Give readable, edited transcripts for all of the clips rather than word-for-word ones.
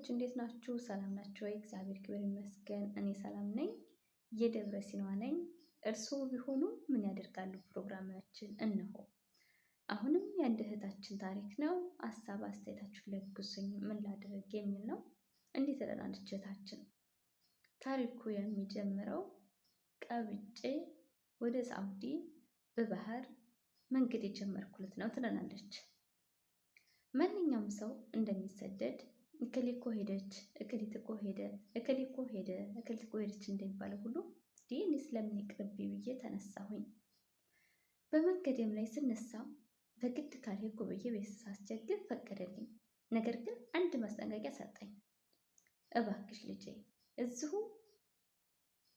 እንዴት ናችሁ? ሰላም ናችሁ ወይ? እግዚአብሔር ክብር ይመስገን፣ እኔ ሰላም ነኝ። የደብረ ሲናዋ ነኝ። እርስዎ ቢሆኑ ምን ያደርጋሉ? ፕሮግራማችን እነሆ። አሁንም የአንድ እህታችን ታሪክ ነው። ሀሳብ አስተያየታችሁን ለግሱኝ፣ ምን ላድርግ የሚል ነው። እንዲህ ትለናለች እህታችን። ታሪኩ የሚጀምረው ቀብጬ ወደ ሳውዲ በባህር መንገድ የጀመርኩለት ነው ትለናለች። ማንኛውም ሰው እንደሚሰደድ እከሌ እኮ ሄደች፣ እከሊት እኮ ሄደ፣ እከሌ እኮ ሄደ፣ እከሊት እኮ ሄደች እንደሚባለው ሁሉ እኔ ስለምን ይቅርብኝ ብዬ ተነሳሁኝ። በመንገዴም ላይ ስነሳ በግድ ካልሄድኩ ብዬ ቤተሰብ ሳስቸግር ፈቀደልኝ። ነገር ግን አንድ ማስጠንቀቂያ ሰጠኝ። እባክሽ ልጄ እዚሁ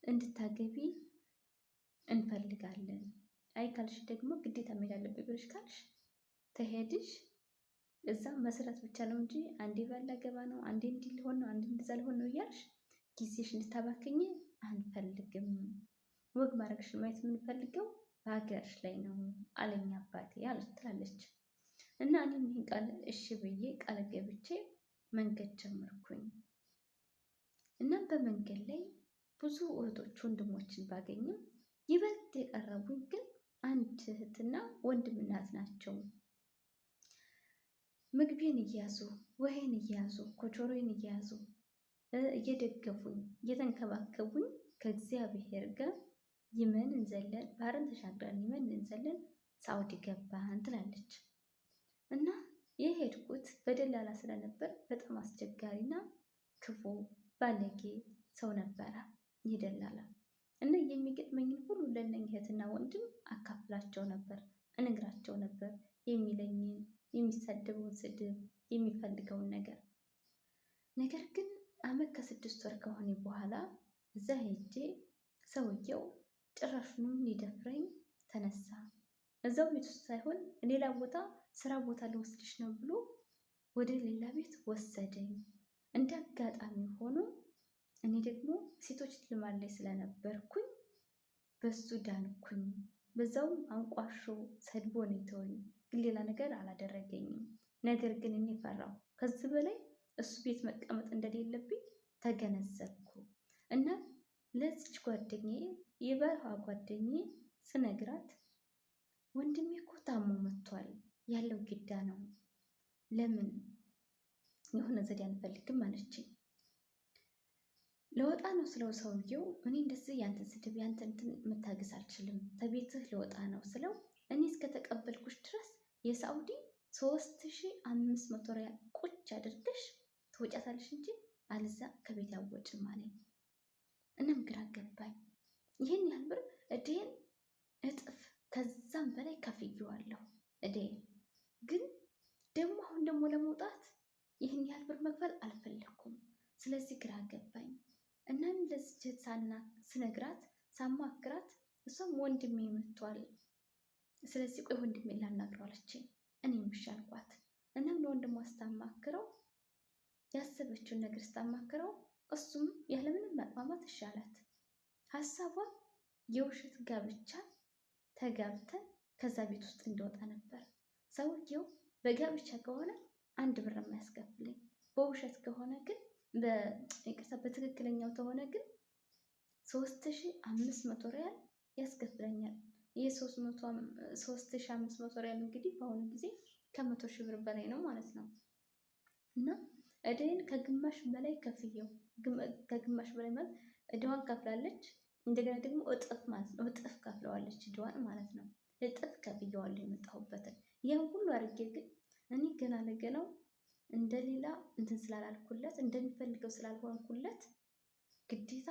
እንድታገቢ እንፈልጋለን። አይ ካልሽ ደግሞ ግዴታ መሄድ አለብኝ ብለሽ ካልሽ ተሄድሽ እዛ መስራት ብቻ ነው እንጂ አንዴ ባላገባ ነው፣ አንዴ እንዲህ ሊሆን ነው፣ አንዴ እንደዛ ሊሆን ነው እያልሽ ጊዜሽ እንድታባክኝ አንፈልግም። ወግ ማድረግሽን ማየት የምንፈልገው በሀገርሽ ላይ ነው አለኝ አባቴ ትላለች። እና እኔም ይህን ቃል እሺ ብዬ ቃል ገብቼ መንገድ ጀመርኩኝ። እናም በመንገድ ላይ ብዙ እህቶች ወንድሞችን ባገኝም ይበልጥ የቀረቡኝ ግን አንድ እህትና ወንድም እናት ናቸው። ምግቤን እያዙ ውሃዬን እያዙ ኮቾሮዬን እያዙ እየደገፉኝ እየተንከባከቡኝ ከእግዚአብሔር ጋር ይመን እንዘለን ባህርን ተሻግረን ይመን እንዘለን ሳውዲ ገባን ትላለች። እና የሄድኩት በደላላ ስለነበር በጣም አስቸጋሪና ክፉ ባለጌ ሰው ነበረ ይህ ደላላ። እና የሚገጥመኝን ሁሉ ለእነኝህ እህትና ወንድም አካፍላቸው ነበር፣ እነግራቸው ነበር የሚለኝን የሚሳደበውን ስድብ የሚፈልገውን ነገር። ነገር ግን አመት ከ6 ወር ከሆነ በኋላ እዛ ሄጄ ሰውየው ጭራሹንም ሊደፍረኝ ተነሳ። እዛው ቤት ውስጥ ሳይሆን ሌላ ቦታ ስራ ቦታ ልወስድሽ ነው ብሎ ወደ ሌላ ቤት ወሰደኝ። እንደ አጋጣሚ ሆኖ እኔ ደግሞ ሴቶች ልማድ ላይ ስለነበርኩኝ በሱ ዳንኩኝ። በዛውም አንቋሾ ሰድቦ ነው የተወኝ፣ ግን ሌላ ነገር አላደረገኝም። ነገር ግን እኔ ፈራሁ። ከዚህ በላይ እሱ ቤት መቀመጥ እንደሌለብኝ ተገነዘብኩ። እና ለዚች ጓደኛዬ የበረሃ ጓደኛዬ ስነግራት ወንድሜ እኮ ታሞ መጥቷል፣ ያለው ግዳ ነው፣ ለምን የሆነ ዘዴ አንፈልግም አለችኝ። ለወጣ ነው ስለው ሰውየው እኔ እንደዚህ ያንተን ስድብ ያንተን እንትን መታገስ አልችልም፣ ተቤትህ ለወጣ ነው ስለው እኔ እስከተቀበልኩሽ ድረስ የሳውዲ 3500 ሪያል ቁጭ አድርገሽ ትወጫታለሽ እንጂ አለዛ ከቤት ያወጭም አለኝ። እናም ግራ ገባኝ። ይህን ያህል ብር እዴን እጥፍ ከዛም በላይ ከፍዬዋለሁ። እዴን ግን ደግሞ አሁን ደግሞ ለመውጣት ይህን ያህል ብር መክፈል አልፈለኩም። ስለዚህ ግራ ገባኝ። እናም ለዚች ስነግራት ሳማክራት እሷም ወንድሜ መጥቷል፣ ስለዚህ ቆይ ወንድሜ ላናግረው አለችኝ። እኔም እሺ አልኳት። እናም ለወንድሟ ስታማክረው ያሰበችውን ነገር ስታማክረው እሱም ያለምንም ማቅማማት እሺ አላት። ሀሳቧ የውሸት ጋብቻ ተጋብተን ከዛ ቤት ውስጥ እንደወጣ ነበር። ሰውየው በጋብቻ ከሆነ አንድ ብር የማያስከፍለኝ፣ በውሸት ከሆነ ግን ይቅርታ በትክክለኛው ከሆነ ግን 3500 ሪያል ያስከፍለኛል። ይህ 3500 ሪያል እንግዲህ በአሁኑ ጊዜ ከ100 ሺህ ብር በላይ ነው ማለት ነው። እና እዳዬን ከግማሽ በላይ ከፍየው ከግማሽ በላይ ማለት እዳዋን ከፍላለች። እንደገና ደግሞ እጥፍ ማለት ነው፣ እጥፍ ከፍለዋለች እዳዋን ማለት ነው። እጥፍ ከፍየዋለሁ የመጣሁበትን። ይህን ሁሉ አድርጌ ግን እኔ ገና ለገናው እንደሌላ እንትን ስላላልኩለት እንደሚፈልገው ስላልሆንኩለት ግዴታ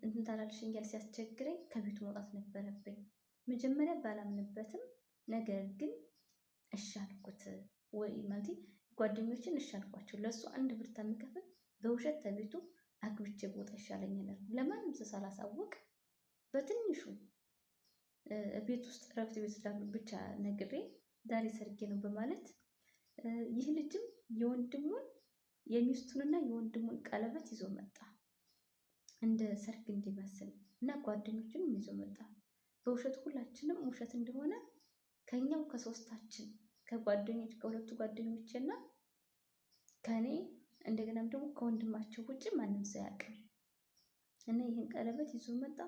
እንትን ታላልሽኝ እያለ ሲያስቸግረኝ ከቤቱ መውጣት ነበረብኝ። መጀመሪያ ባላምንበትም ነገር ግን እሺ አልኩት። ወይ ማለት ጓደኞችን እሺ አልኳቸው። ለእሱ አንድ ብር ተምከፍል በውሸት ተቤቱ አግብቼ ብወጣ ይሻለኛል አልኩ። ለማንም ሰው ሳላሳውቅ በትንሹ ቤት ውስጥ እረፍት ቤት ስላሉ ብቻ ነግሬ ዛሬ ሰርጌ ነው በማለት ይህ ልጅም የወንድሙን የሚስቱንና የወንድሙን ቀለበት ይዞ መጣ፣ እንደ ሰርግ እንዲመስል እና ጓደኞቹንም ይዞ መጣ። በውሸት ሁላችንም ውሸት እንደሆነ ከኛው ከሶስታችን ከጓደኞች ከሁለቱ ጓደኞቼ እና ከኔ እንደገናም ደግሞ ከወንድማቸው ውጭ ማንም ሰው አያውቅም። እና ይህን ቀለበት ይዞ መጣ።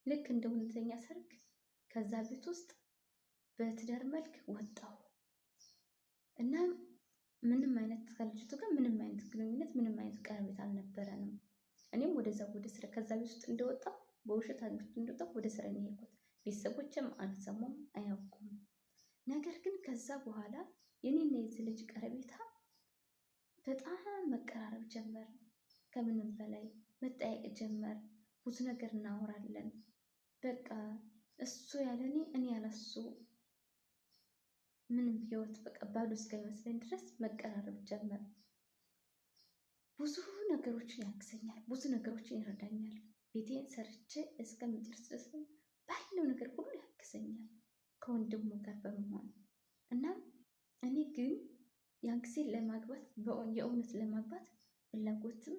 ልክ እንደ እውነተኛ ሰርግ ከዛ ቤት ውስጥ በትዳር መልክ ወጣሁ። እና ምንም አይነት ከልጅቱ ጋር ምንም አይነት ግንኙነት፣ ምንም አይነት ቀረቤት አልነበረንም። እኔም ወደዛ ወደ ስራ ከዛ ቤት ውስጥ እንደወጣሁ፣ በውሸት አግብቼ እንደወጣሁ ወደ ስራ ነው የሄድኩት። ቤተሰቦችም አልሰሙም፣ አያውቁም። ነገር ግን ከዛ በኋላ የኔና የዚህ ልጅ ቀረቤታ በጣም መቀራረብ ጀመር። ከምንም በላይ መጠያየቅ ጀመር። ብዙ ነገር እናወራለን። በቃ እሱ ያለኔ እኔ ያለሱ ምንም ህይወት በቃ ባዶ እስከሚመስለኝ ድረስ መቀራረብ ጀመር። ብዙ ነገሮችን ያግዘኛል፣ ብዙ ነገሮችን ይረዳኛል። ቤቴን ሰርቼ እስከምጨርስ ድረስ ባለው ነገር ሁሉ ያግዘኛል ከወንድሙ ጋር በመሆን። እና እኔ ግን ያን ጊዜ ለማግባት፣ የእውነት ለማግባት ፍላጎትም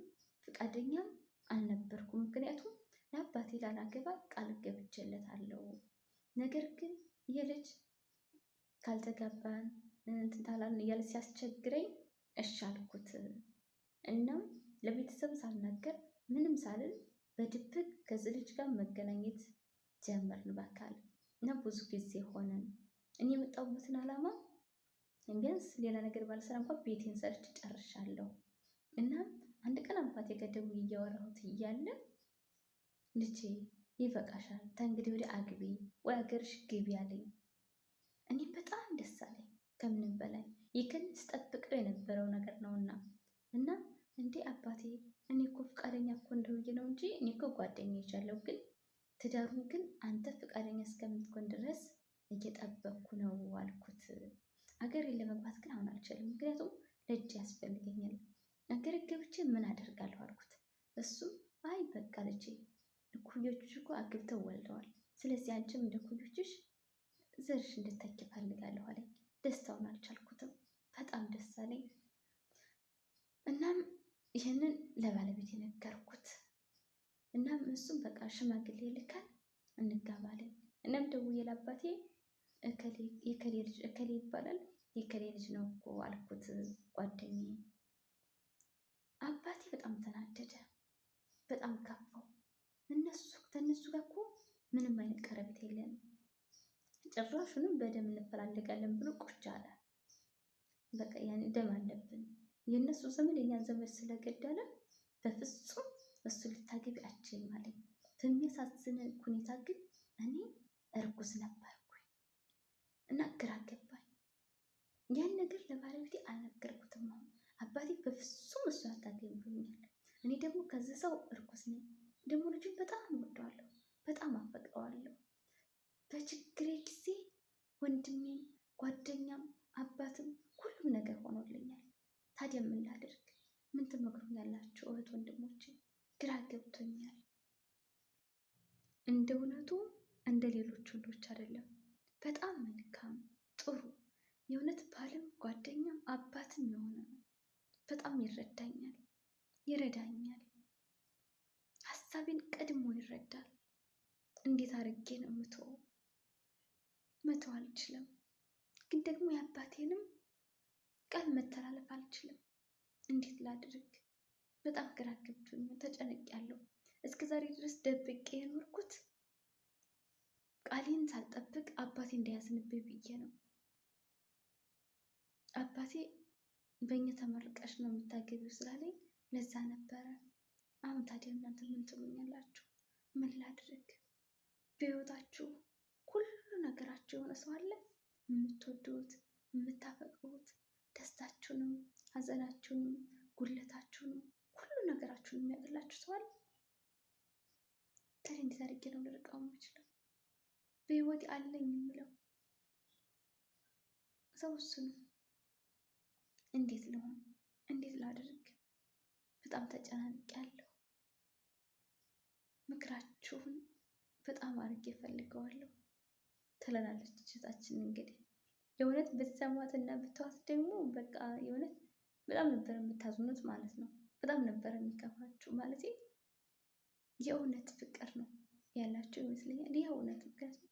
ፈቃደኛም አልነበርኩም። ምክንያቱም ለአባቴ ላላገባ ቃል ገብቼለታለሁ። ነገር ግን ይህ ልጅ ካልተጋባን እንትን ታላልን እያለ ሲያስቸግረኝ እሺ አልኩት። እናም ለቤተሰብ ሳልናገር፣ ምንም ሳልል በድብቅ ከዚህ ልጅ ጋር መገናኘት ጀመርን በአካል። እና ብዙ ጊዜ ሆነን። እኔ የመጣሁበትን ዓላማ ቢያንስ ሌላ ነገር ባልሰራ እንኳን ቤቴን ሰርቼ ጨርሻለሁ። እና አንድ ቀን አባቴ ጋር ደውዬ እያወራሁት እያለ ልጄ ይበቃሻል፣ ከእንግዲህ ወዲህ አግቢ ወይ ሀገርሽ ግቢ አለኝ። እኔም በጣም ደስ አለኝ። ከምንም በላይ ይህን ስጠብቀው የነበረው ነገር ነውና። እና እንዴ አባቴ፣ እኔ እኮ ፈቃደኛ እኮ እንደውዬ ነው እንጂ እኔ እኮ ጓደኛ ይዣለሁ፣ ግን ትዳሩን ግን አንተ ፈቃደኛ እስከምትሆን ድረስ እየጠበቅኩ ነው አልኩት። አገሬን ለመግባት ግን አሁን አልችልም፣ ምክንያቱም ለእጅ ያስፈልገኛል። አገሬ ገብቼ ምን አደርጋለሁ አልኩት። እሱም አይ በቃ ልጄ፣ እኩዮችሽ እኮ አግብተው ወልደዋል። ስለዚህ አንቺም እንደ እኩዮችሽ ዘርሽ እንድተኪ እፈልጋለሁ አለኝ። ደስታውን አልቻልኩትም። በጣም ደስ አለኝ። እናም ይህንን ለባለቤት የነገርኩት። እናም እሱም በቃ ሽማግሌ ልካል እንጋባለን። እናም ደውዬ ለአባቴ የከሌ ልጅ እከሌ ይባላል፣ የከሌ ልጅ ነው እኮ አልኩት ጓደኛዬ። አባቴ በጣም ተናደደ፣ በጣም ከፋው። እነሱ ከእነሱ ጋር እኮ ምንም አይነት ቀረቤት የለንም፣ ጭራሹንም በደም እንፈላለጋለን ብሎ ቁጭ አለ። በቃ ያን ደም አለብን። የእነሱ ዘመድ የኛን ዘመድ ስለገደለ በፍጹም እሱ ልታገቢ አትችይም አለኝ። በሚያሳዝን ሁኔታ ግን እኔ እርጉዝ ነበርኩኝ እና ግራ ገባኝ። ያን ነገር ለባለቤቴ አልነገርኩትም። አሁን አባቴ በፍጹም እሱ አታገቢም ብሎኛል። እኔ ደግሞ ከዚህ ሰው እርጉዝ ነኝ። ደግሞ ልጁን በጣም እወደዋለሁ፣ በጣም አፈቅረዋለሁ። በችግሬ ጊዜ ወንድሜም ጓደኛም አባትም ሁሉም ነገር ሆኖልኛል። ታዲያ ምን ላድርግ? ምን ትመክሩኛላችሁ እህት ወንድሞቼ? ግራ ገብቶኛል። እንደ እውነቱ እንደ ሌሎች ወንዶች አይደለም። በጣም መልካም፣ ጥሩ፣ የእውነት ባልም ጓደኛም አባትም የሆነ ነው። በጣም ይረዳኛል፣ ይረዳኛል። ሀሳቤን ቀድሞ ይረዳል። እንዴት አድርጌ ነው የምተወው? መተው አልችልም። ግን ደግሞ የአባቴንም ቃል መተላለፍ አልችልም። እንዴት ላድርግ? በጣም ግራ ገብቶኛል። ተጨንቄያለሁ። እስከ ዛሬ ድረስ ደብቄ የኖርኩት ቃሌን ሳልጠብቅ አባቴ እንዳያዝንብኝ ብዬ ነው። አባቴ በእኛ ተመርቀሽ ነው የምታገቢው ስላለኝ ለዛ ነበረ። አሁን ታዲያ እናንተ ምን ትሉኛላችሁ? ምን ላድርግ? በህይወታችሁ ሁሉ ነገራችሁ የሆነ ሰው አለ? የምትወዱት፣ የምታፈቅሩት፣ ደስታችሁንም ሀዘናችሁንም ጉድለታችሁንም ሁሉ ነገራችሁን የሚያውቅላችሁ ሰው አለ? ታዲያ እንዴት አድርጌ ነው ልርቀው የምችለው? በህይወቴ አለኝ የምለው ሰው እሱ ነው። እንዴት ልሆን? እንዴት ላድርግ? በጣም ተጨናንቄያለሁ። ምክራችሁን በጣም አድርጌ እፈልገዋለሁ ትለናለች እህታችን። እንግዲህ የእውነት ብትሰሟትና ብትዋት ደግሞ በቃ የእውነት በጣም ነበር የምታዝኑት ማለት ነው። በጣም ነበር የሚከፋችሁ ማለት፣ የእውነት ፍቅር ነው ያላቸው ይመስለኛል። የእውነት ምክንያቱም